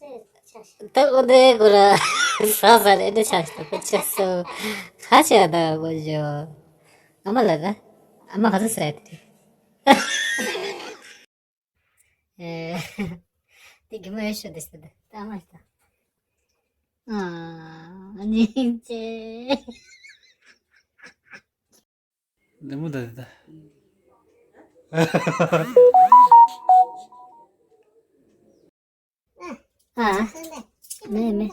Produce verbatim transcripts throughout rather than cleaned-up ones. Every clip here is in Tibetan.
ད་འོ་དེ་གོ་ར་ས་ས་རེ་འདྲ་ཆགས་ཤག་ད་ཁོ་ཆགས་སོ། ཁ་ཆེ་ད་གོ་ཇོ། ཨ་མ་ལ་ད། ཨ་མ་ག་ཚོད་ཟ་ཡ་དེ། ཨེ། དེ་གི་མོ་ཡོད་ཤོད་དེ་ཤོད་དེ་ད་མ་ཤི་ད། ཨ་ནི་ཅེ། ལེ་མོ་ད་དེ་ད། ཨ། མེ་མེ།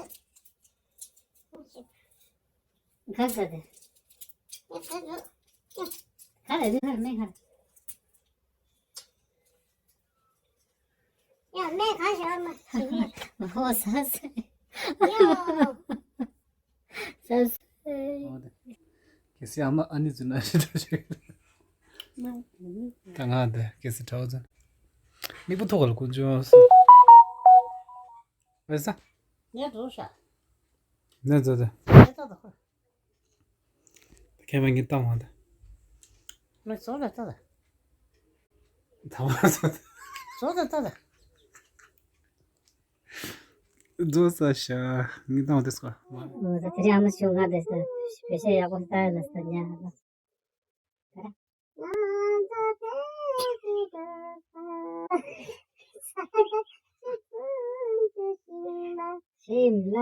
ག་ས་དེ། ག་རེ་རེ་མེ་ག། ཡ་མེ་ག་ཞོར་མ་ཞིག་ནས། ཧོ་ས་ས། ཡ། ས་ས། ཨོ་དེ། གལ་སྲིད་ཨ་མ་ཨ་ནི་ཚོ་ན་ཞིག་འགྲོ་ཞིག་ད་ང་དེ་གལ་སྲིད་གྲྭ་བ་ཚོ། མིག་པོ་ཐོག་ལ་ཀུན་སྤྱོད་སོ། བས་ས། ངས་འགྲོ་ཤག་ནས་ཚོ་དེ། ངས་ད་ད་ཁོ། ཁྱེད་མ་ངས་བཏང་བ་དང་། མི་ཚོ་ལ་ལྟ་ད། ད་བ་ཚོ་དང་། ཚོ་ལ་ལྟ་ད། རྫོགས་ས་ཤ་ངས་བཏང་བ་དེ་སྐོར། འོ་ད་དེ་རིང་ཨ་མ་ཞུ་ང་དེ་ས་བེ་ཤ་ཡག་པོ་ལྟ་ཡ་ལ་ས་ཉ་ལ། ཤིམ་ལ།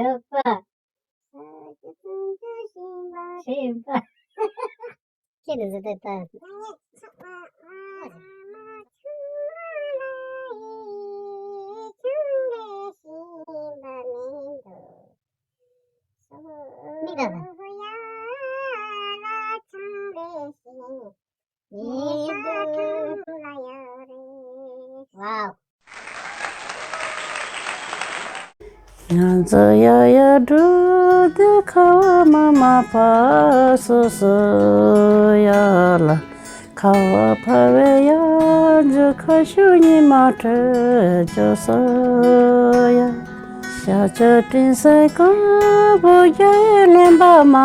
རོགས་པ། ཤིམ་པ། ཁྱེད་ནི་ཟེར་ཏེ་ལྟ། མི་དང་། ཝའོ། ང་ཚོ་ཡར་ཡར་འགྲོ་དུས་ཁ་བ་མ་མ་བབས་སོ་སོ་ཡ་ལ། ཁ་བ་བབས་པའི་ཡར་འཇུ་ཁ་ཤུ་ཉི་མ་དྲོས་འཇུ་སོ་ཡ། ཤ་ཆ་སྤྲིན་སེ་དཀར་པོ་རྒྱ་ཡན་ལེན་པ་མ་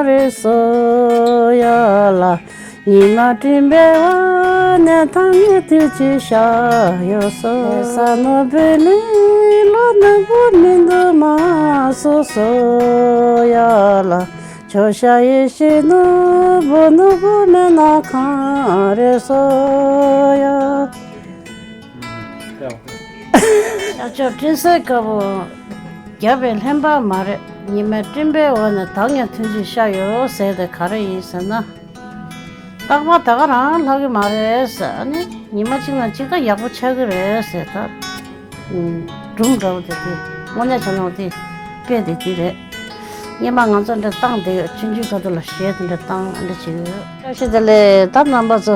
རེད་སོ་ཡ་ལ། ཉི་མ་སྤྲིན་པའི་འོག་ནས་ཐང་ངེ་དུས་ཀྱི་ཤ་ཡོད་སོ། ས་ནོར་བུ་ནི་ལོ་ནོར་བུ་མི་འདུག་མ་སོ་སོ་ཡ་ལ། ཁྱོད་ཤ་ཡི་ཤི་ནོར་བུ་ནོར་བུ་མེད་ན་གང་རེད་སོ་ཡ། ཤ་ཆ་སྤྲིན་སེ་དཀར་པོ་རྒྱ་བན་ལྷན་པ་མ་རེད། ཉི་མའི་སྤྲིན་པའི་འོག་ནས་ཐང་ངེ་དུས་ཀྱི་ཤ་ཡོད་ཟེར་དེ་ག་རེ་ཡིན་ཟེར་ན། རྟག་པར་ད་ག་རང་ལྷག་གི་མ་རེད་ཟེར། ཨ་ནི་ཉི་མ་གཅིག་ན་གཅིག་ད་ཡག་པོ་ཆགས་ཀྱི་རེད་ཟེར་ད། སྒྲུང་འདྲ་བོ་དེ་དེ་དངོས་གནས་བྱས་ན་དེ་དཔེ་དེ་དེ་རེད། སྔོན་མ་ང་ཚོ་འདྲ་བཏང་དེ་ཆུང་ཆུང་ཁ་ཐུག་ལ་གཞས་དེ་འདྲ་བཏང་ཨ་འདྲ་བྱེད་ཀྱི་ཡོད། བཀྲ་ཤིས་བདེ་ལེགས། ད་རྣམ་པ་ཚོ་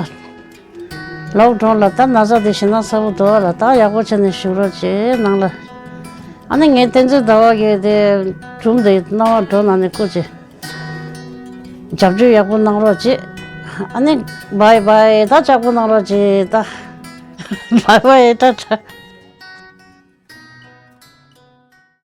ལོག་འགྲོ་ལ། ད་ན་ཚ་དེ་ཞེ་ན་ཚ་པོ་འདུག་ལ། ད་ཡག་པོ་བྱས་ནས་བཞུགས་རོགས་བྱེད་ནང་ལ། ཨ་ནི་ངས་བསྟན་འཛིན་ཟླ་བ་གིས་དེ་སྒྲུང་དེ་རྣ་བར་འགྲོ་ན་ནི་སྐུ་མཁྱེན། རྒྱབ་སྐྱོར་ཡག་པོ་གནང་རོགས་གྱིས། ཨ་ནི་བའི་བའི་ད་ཡག་པོ་གནང་རོགས་གྱིས་ད། བའི་བའི་ད་ད།